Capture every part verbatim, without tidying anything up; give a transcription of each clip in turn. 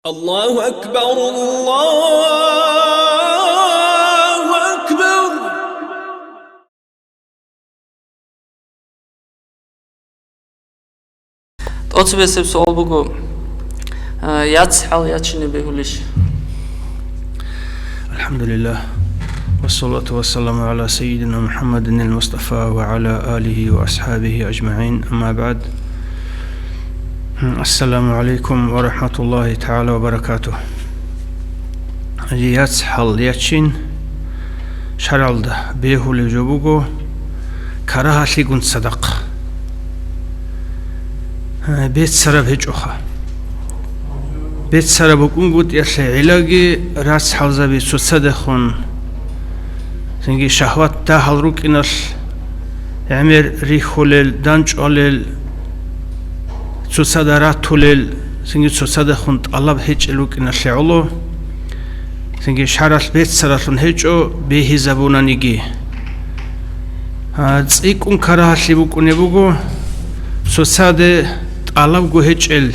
الله أكبر، الله أكبر. ТӀоцебесеб суал буго, а, яц хӀал ячине бегьулищ? الحمد لله. والصلاة والسلام على سيدنا محمد المصطفى وعلى آله وأصحابه أجمعين. أما بعد. السلام عليكم ورحمة الله تعالى وبركاته. Яц хӀал ячин шаргӀалда бегьулеб жо буго карагьалъигун цадахъ. Беццараб гьечӀоха. Беццараб букӀунгутӀиялъе гӀиллаги рацхӀалзаби цоцадехун, цинги шагьват дагьал рукӀиналъ, гӀемер рихьулел, данчӀвалел, цоцада ратулел, цинги цоцадехун тӀалаб гьечӀел рукӀиналъе гӀоло, цинги шаргӀалъ беццаралъун гьечӀо бегьизабунаниги. А, цӀикӀкӀун карагьалъи букӀунеб буго, цоцаде тӀалабго гьечӀел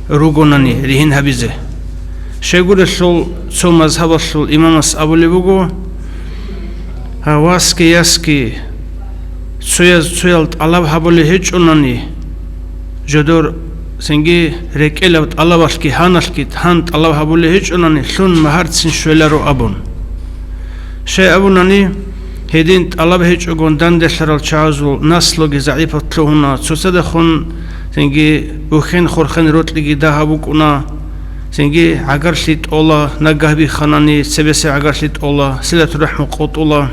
ругонани ригьин гьабизе. Щайгурелъул цо мазгьабалъул имамас абулеб буго, а, васги ясги цояз цоял тӀалаб гьабулеб гьечӀонани, жодор цинги рекӀелаб тӀалабалъги гьаналъги тан тӀалаб гьабулеб гьечӀонани, лъун магьарцин щвеларо абун. Щай абунани, гьедин тӀалаб гьечӀогун данделъарал чагӀазул наслуги загӀипалъ лъугьуна, цоцадехун цинги бухьен-хурхен рокьиги дагьаб букӀуна, цинги гӀагарлъи тӀола, нагагь бихханани цебесеб гӀагарлъи тӀола, силатуррахӀму къотӀула,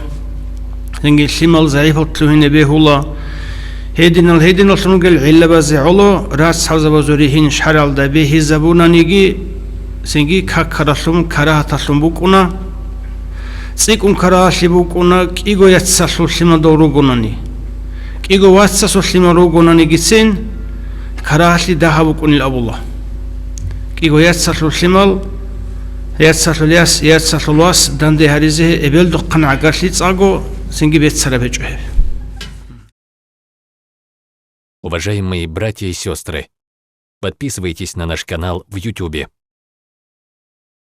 цинги лъимал загӀипалъ лъугьине бегьула. Гьединал-гьединаллъун ругел гӀиллабазе гӀоло рацхӀалзабазул ригьин шаргӀалда бегьизабунаниги, цинги какаралъун, карагьаталъун букӀуна. ЦӀикӀкӀун карагьалъи букӀуна кӀиго яцалъул лъимадал ругонани. КӀиго вацасул лъимал ругонанигицин карагьалъи дагьаб букӀунил абула. КӀиго яцалъул лъимал, яцалъул яс, яцалъул вас данде гьаризе эбелдухъан гӀагарлъи цӀаго, цинги беццараб гьечӀо гьеб. Уважаемые братья и сестры, подписывайтесь на наш канал в Ютубе.